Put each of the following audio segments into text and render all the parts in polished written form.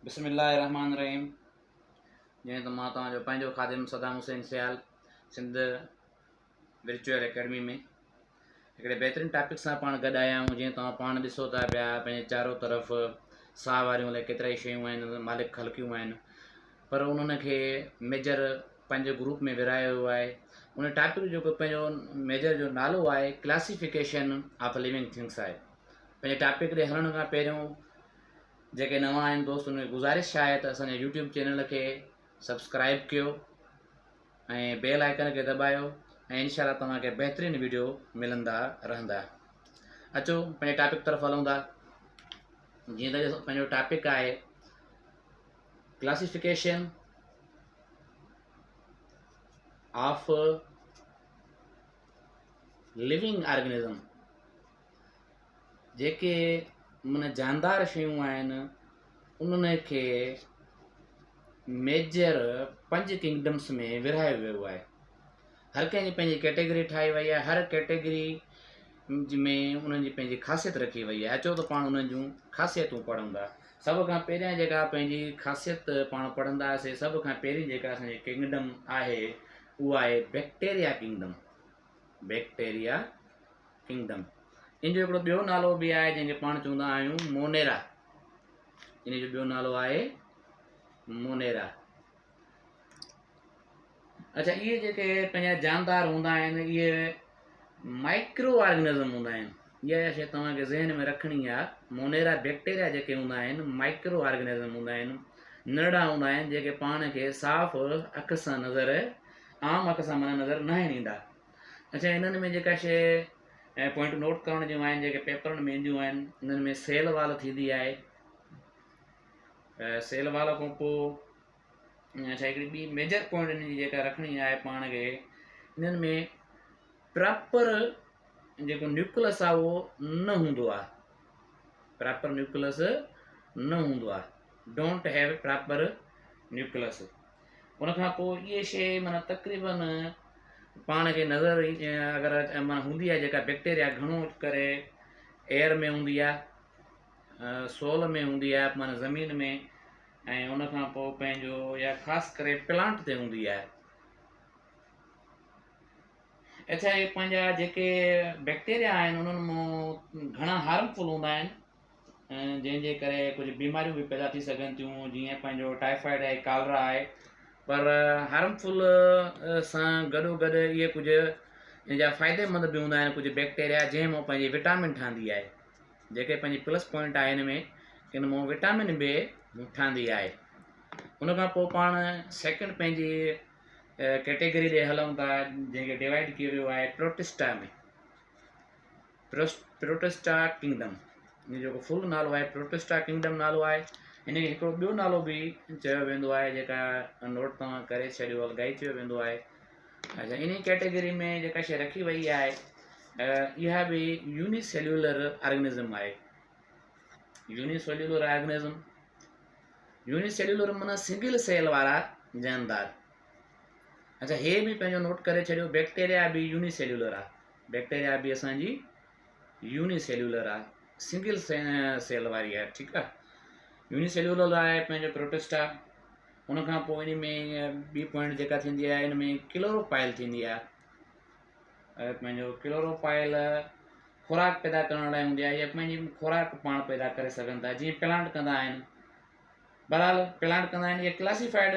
بسم الله الرحمٰن الرحيم جئين ته مان توهان جو پنهنجو خادم صدام حسين سيال سنڌ ورچوئل اڪيڊمي ۾ هڪڙي بهترين ٽاپڪ سان پاڻ گڏ آيا آهيون جيئن توهان پاڻ ڏسو ٿا پيا پنهنجي چارو طرف ساهه واريون الائي ڪيترا ئي شيون آهن مالڪ خلقيون آهن پر انهن کي ميجر پنهنجي گروپ ۾ ورهايو ويو آهي ان ٽاپڪ جو جيڪو پنهنجو ميجر جو نالو آهي ڪلاسيفڪيشن آف ليونگ ٿنگس آهي پنهنجي ٽاپڪ ڏي هلڻ کان پهريون جيڪي نوان آهن دوست انهن کي گذارش آهي ته اسان جي يوٽيوب چينل کي سبسڪرائب ڪيو ۽ بيل آئيڪن کي دٻايو ۽ انشاء الله توهان کي بهترين ويڊيو ملندا رهندا. اچو پنهنجي ٽاپڪ طرف هلون ٿا. جيئن ته پنهنجو ٽاپڪ آهي ڪلاسيفڪيشن آف ليونگ آرگنزم جيڪي معنيٰ جاندار شيون آهن انهن کي ميجر پنج ڪنگڊمس ۾ ورهايو ويو آهي. هر ڪنهن جي پنهنجي ڪيٽيگري ٺاهي وئي آهي هر ڪيٽيگري ۾ انهن جي پنهنجي خاصيت رکي وئي آهي اچو ته پاڻ انهن جون خاصيتون پڙهون ٿا سڀ کان پهريان جيڪا پنهنجي خاصيت پاڻ پڙهنداسي سڀ کان پهرين جيڪا اسان جي ڪنگڊم آهي اها آهي بيڪٽيريا ڪنگڊم بيڪٽيريا ڪنگڊم ان جو هڪڙو ٻيو نالو به آهي جنهن کي پاڻ چوندا آهيون مونيرا ان جو ٻيو نالو آهي مونيرا اچھا اهي جيڪي پنهنجا جاندار هوندا آهن اهي مائڪرو آرگنزم هوندا آهن اها شيء توهان کي ذهن ۾ رکڻي آهي مونيرا بيڪٽيريا جيڪي هوندا آهن مائڪرو آرگنزم هوندا آهن ننڍڙا هوندا آهن جيڪي پاڻ کي صاف اک سان نظر عام اک سان معنيٰ نظر ناهن ايندا اچھا انهن ۾ جيڪا شيء ۽ پوائنٽ نوٽ ڪرڻ جون آهن جيڪي پيپرن ۾ اينديون آهن انهن ۾ سيل وال ٿيندي آهي سيل وال کان پوء اچھا هڪڙي ٻي ميجر پوائنٽ انهن جي جيڪا رکڻي آهي پاڻ کي انهن ۾ پراپر جيڪو نيوڪلس آهي اهو نه هوندو آهي پراپر نيوڪلس نه هوندو آهي don't have proper nucleus ان کان پوء اهي شيء معنيٰ تقريبن پاڻ کي نظر اگر معنيٰ هوندي آهي جيڪا بيڪٽيريا گهڻو ڪري ايئر ۾ هوندي آهي سول ۾ هوندي آهي معنيٰ زمين ۾ ۽ ان کان پوء پنهنجو يا خاص ڪري پلانٽ تي هوندي آهي اچھا اهي پنهنجا جيڪي بيڪٽيريا آهن انهن مان گهڻا هارمفل هوندا آهن جنهن جي ڪري ڪجهه بيماريون به پيدا ٿي سگهن ٿيون جيئن پنهنجو ٽائيفائيڊ آهي ڪالرا آهي پر هارمفل سان گڏو گڏ اهي ڪجهه ان جا فائديمند به هوندا آهن ڪجهه بيڪٽيريا جنهن مان پنهنجي وٽامن ٺهندي آهي جيڪي پنهنجي پلس پوائنٽ آهي ان ۾ ان مان وٽامن به ٺهندي آهي ان کان پوء پاڻ سيڪنڊ پنهنجي ڪيٽيگري ڏي هلون ٿا جنهن کي ڊوائيڊ ڪيو ويو آهي پروٽسٽا ۾ پروٽسٽا ڪنگڊم ان جو جيڪو فل نالو آهي پروٽسٽا ڪنگڊم نالو آهي ان کي هڪڙو ٻيو نالو به چيو ويندو آهي جيڪا نوٽ توهان ڪري ڇڏيو الگائي چيو ويندو آهي اچھا انهي ڪيٽيگري ۾ جيڪا شيء رکي وئي آهي اها به يوني سيلولر آرگنزم آهي uni cellular organism uni cellular معنی سنگل سيل وارا جاندار اچھا هي به پنهنجو نوٽ ڪري ڇڏيو بيڪٽيريا به يوني سيلولر آهي بيڪٽيريا به اسان جي يوني سيلولر آهي سنگل سيل واري آهي ٺيڪ آهي يوني سيلولر آهي پنهنجو پروٽسٽا ان کان پوء ان ۾ ٻي پوائنٽ جيڪا ٿيندي آهي ان ۾ ڪلوروپائل ٿيندي آهي پنهنجو ڪلوروپائل خوراڪ پيدا ڪرڻ لاء هوندي آهي يا پنهنجي خوراڪ پاڻ پيدا ڪري سگهن ٿا جيئن پلانٽ ڪندا آهن بهرحال پلانٽ ڪندا آهن اهي ڪلاسيفائڊ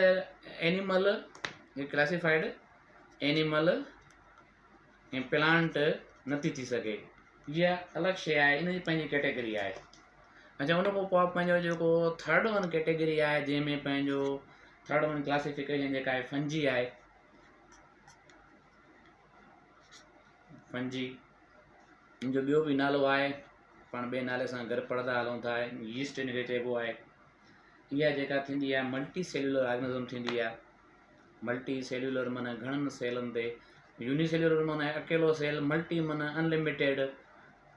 اينيمل اهي ڪلاسيفائڊ اينيمل ۽ پلانٽ نٿي ٿي سگهي اها الڳ شيء آهي ان جي پنهنجي ڪيٽيگري آهي اچا ان کان پوء پنهنجو جيڪو ٿرڊ ون ڪيٽيگري آهي جنهن ۾ پنهنجو ٿرڊ ون ڪلاسيفڪيشن جيڪا آهي فنجي آهي فنجي ان جو ٻيو به نالو آهي پاڻ ٻئي نالي سان گڏ پڙهندا هلون ٿا يسٽ ان کي چئبو آهي اها جيڪا ٿيندي آهي ملٽي سيلولر آرگنزم ٿيندي آهي ملٽي سيلولر معنيٰ گهڻن سيلن تي، يوني سيلولر معنيٰ اڪيلو سيل، ملٽي معنيٰ ان لميٽيڊ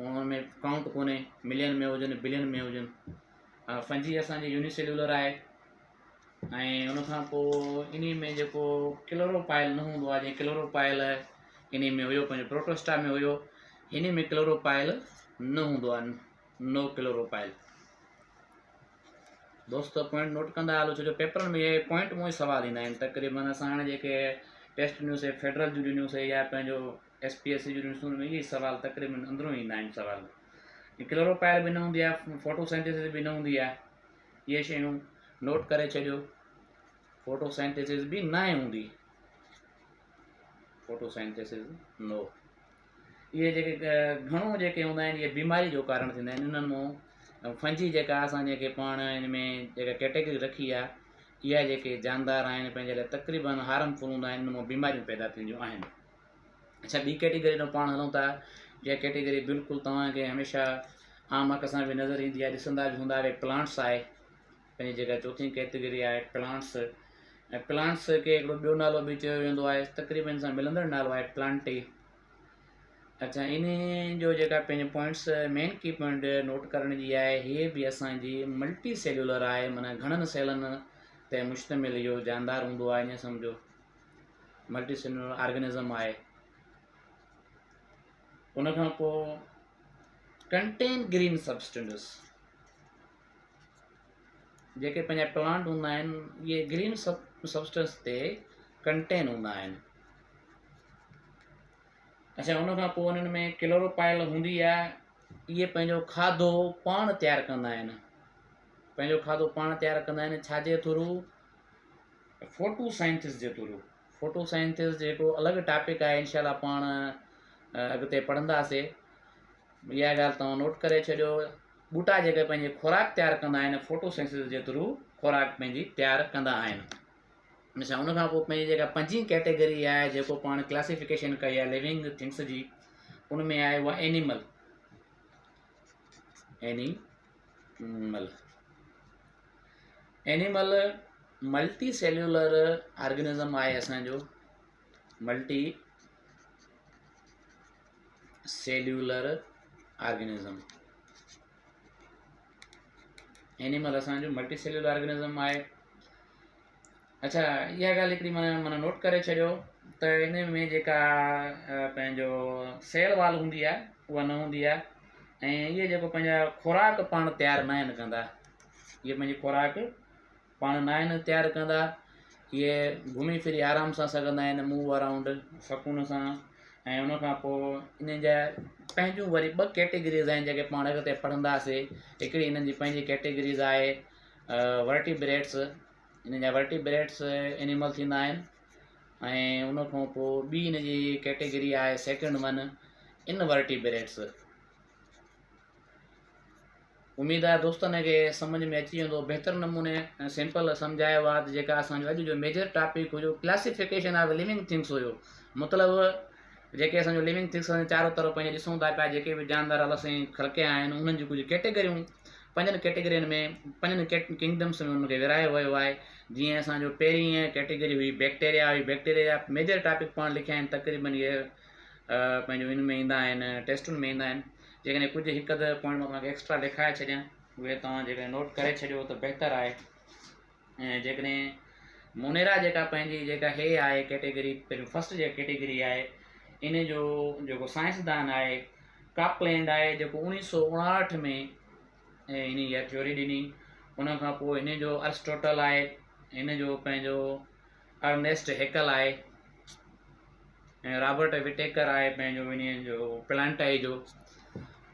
ان ۾ ڪائونٽ ڪونهي ملين ۾ هجن بلين ۾ هجن. فنجي اسان جي يوني سيلولر آهي ۽ ان کان پوء انهي ۾ جيڪو ڪلوروپائل نه هوندو آهي جيئن ڪلوروپائل انهي ۾ هيو پنهنجو پروٽوسٽا ۾ هيو انهي ۾ ڪلوروپائل نه هوندو آهي نو ڪلوروپائل. دوست پوائنٽ نوٽ ڪندا هلو ڇو جو پيپرن ۾ اهي پوائنٽ مون ئي سوال ايندا آهن تقريبن اسان هاڻي جيڪي ٽيسٽ ڏنيون سي فيڊرل جون ڏنيون سي يا پنهنجو ايس پي ايس سي جون ڏنيون سي ان ۾ اهي سوال تقريبن اندرون ايندا آهن سوال ڪلوروپائل به نه هوندي آهي فوٽو سائنٿيسز به نه هوندي آهي اهي شيون نوٽ ڪري ڇڏيو فوٽو سائنٿيسز به ناهي هوندي فوٽو سائنٿيسز نو اهي جيڪي گهڻو جيڪي هوندا آهن اهي بيماري جو ڪارڻ ٿيندا آهن انهن مون فنجي جيڪا اسان جيڪي پاڻ ان ۾ جيڪا ڪيٽيگري رکي آهي اها جيڪي جاندار آهن پنهنجي لاء تقريبن هارم فل هوندا آهن ان مون بيماريون پيدا ٿينديون آهن اچھا ٻي ڪيٽيگري ڏانهن پاڻ هلون ٿا جا ڪيٽيگري بلڪل توهان کي هميشه عام اک سان به نظر ايندي آهي ڏسندا به هوندا اهي پلانٽس آهي پنهنجي جيڪا چوٿين ڪيٽيگري آهي پلانٽس ۽ پلانٽس کي هڪڙو ٻيو نالو به چيو ويندو آهي تقريبن سان ملندڙ نالو آهي پلانٽي اچھا ان جو جيڪا پنهنجي points main key point note ڪرڻ جي آهي هي به اسان جي ملٽي سيلولر آهي معنی گهڻن سيلن تي مشتمل اهو جاندار هوندو آهي ائين سمجھو ملٽي سيلولر آرگنزم آهي ان کان پوء ڪنٽين گرين سبسٽنس جيڪي پنهنجا پلانٽ هوندا آهن اهي گرين سبسٽنس تي ڪنٽين هوندا آهن اچھا ان کان پوء انهن ۾ ڪلوروپائل هوندي آهي اهي پنهنجو کاڌو پاڻ تيار ڪندا آهن پنهنجو کاڌو پاڻ تيار ڪندا آهن ڇا جي ٿرو فوٽو سائنٿس جي ٿرو فوٽو سائنٿس جيڪو الڳ ٽاپڪ آهي انشاء الله پاڻ اڳتي پڙهنداسي اها ڳالهه توهان نوٽ ڪري ڇڏيو ٻوٽا جيڪي پنهنجي خوراڪ تيار ڪندا آهن فوٽو سينسز جي ٿرو خوراڪ پنهنجي تيار ڪندا آهن اچھا ان کان پوء پنهنجي جيڪا پنجين ڪيٽيگري آهي جيڪو پاڻ ڪلاسيفڪيشن ڪئي آهي ليونگ ٿنگس جي ان ۾ آهي اها animal animal animal multi cellular organism آهي اسانجو ملٽي سيلولر آرگنزم اينيمل اسان جو ملٽي سيلولر آرگنزم آهي اچھا اها ڳالهه هڪڙي معنی معنی نوٽ ڪري ڇڏيو ته ان ۾ جيڪا پنهنجو سيل وال هوندي آهي اها نه هوندي آهي ۽ اهي جيڪو پنهنجا خوراڪ پاڻ تيار نه آهن ڪندا اهي پنهنجي خوراڪ پاڻ ناهن تيار ڪندا اهي گهمي ڦري آرام سان سگهندا آهن موو اراؤنڊ سڪون سان ۽ ان کان پوء انهن جا پنهنجون وري ٻه ڪيٽيگريز آهن جيڪي پاڻ اڳتي پڙهنداسي هڪڙي انهن جي پنهنجي ڪيٽيگريز آهي ورٽي بريٽس انهن جا ورٽي بريٽس اينيمل ٿيندا آهن ۽ ان کان پوء ٻي ان جي ڪيٽيگري آهي سيڪنڊ ون ان ورٽي بريٽس اميد آهي دوستن کي سمجھ ۾ اچي ويندو بهتر نموني سمپل سمجھايو آهي ته جيڪا اسان جو اڄ جو ميجر ٽاپڪ هيو ڪلاسيفڪيشن آف ليونگ ٿنگس هيو مطلب جيڪي اسان جو ليونگ ٿنگس اسان چارو طرف پنهنجي ڏسون ٿا پيا جيڪي به جاندار الله سائين خلقيا آهن انهن جون ڪجهه ڪيٽيگريون پنجن ڪيٽيگرين ۾ پنجن ڪنگڊمس ۾ انهن کي ورهايو ويو آهي جيئن اسان جو پهرين ڪيٽيگري هئي بيڪٽيريا هئي بيڪٽيريا جا ميجر ٽاپڪ پاڻ لکيا آهن تقريبن اهي پنهنجو ان ۾ ايندا آهن ٽيسٽن ۾ ايندا آهن جيڪڏهن ڪجهه هڪ اڌ پوائنٽ مان توهان کي ايڪسٽرا لکائي ڇڏيان اهي توهان جيڪڏهن نوٽ ڪري ڇڏيو ته بهتر آهي ۽ جيڪڏهن مونيرا جيڪا پنهنجي جيڪا هي آهي ڪيٽيگري پهريون فرسٽ جيڪا ڪيٽيگري آهي ان جو جيڪو سائنسدان آهي ڪاپلينڊ آهي جيڪو اوڻيهه سو اڻاهٺ ۾ ان اها ٿيوري ڏني ان کان پوء ان جو ارسٽوٽل آهي ان جو پنهنجو ارنيسٽ هيڪل آهي ۽ رابرٽ وٽيڪر آهي پنهنجو انهيء جو پلانٽائي جو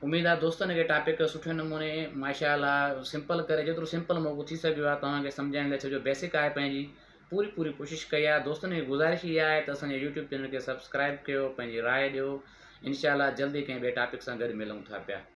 اميد آهي دوستن کي ٽاپڪ سٺي نموني ماشاء الله سمپل ڪري جيترو سمپل موقعو ٿي سگهيو آهي توهان کي سمجهائڻ لاء ڇو جو بيسڪ آهي پنهنجي پوري پوري ڪوشش ڪئي آهي دوستن کي گذارش اها آهي ته اسان جي يوٽيوب چينل کي سبسڪرائب ڪيو پنهنجي راء ڏيو انشاء الله جلدي ڪنهن ٻئي ٽاپڪ سان گڏ ملون ٿا پيا.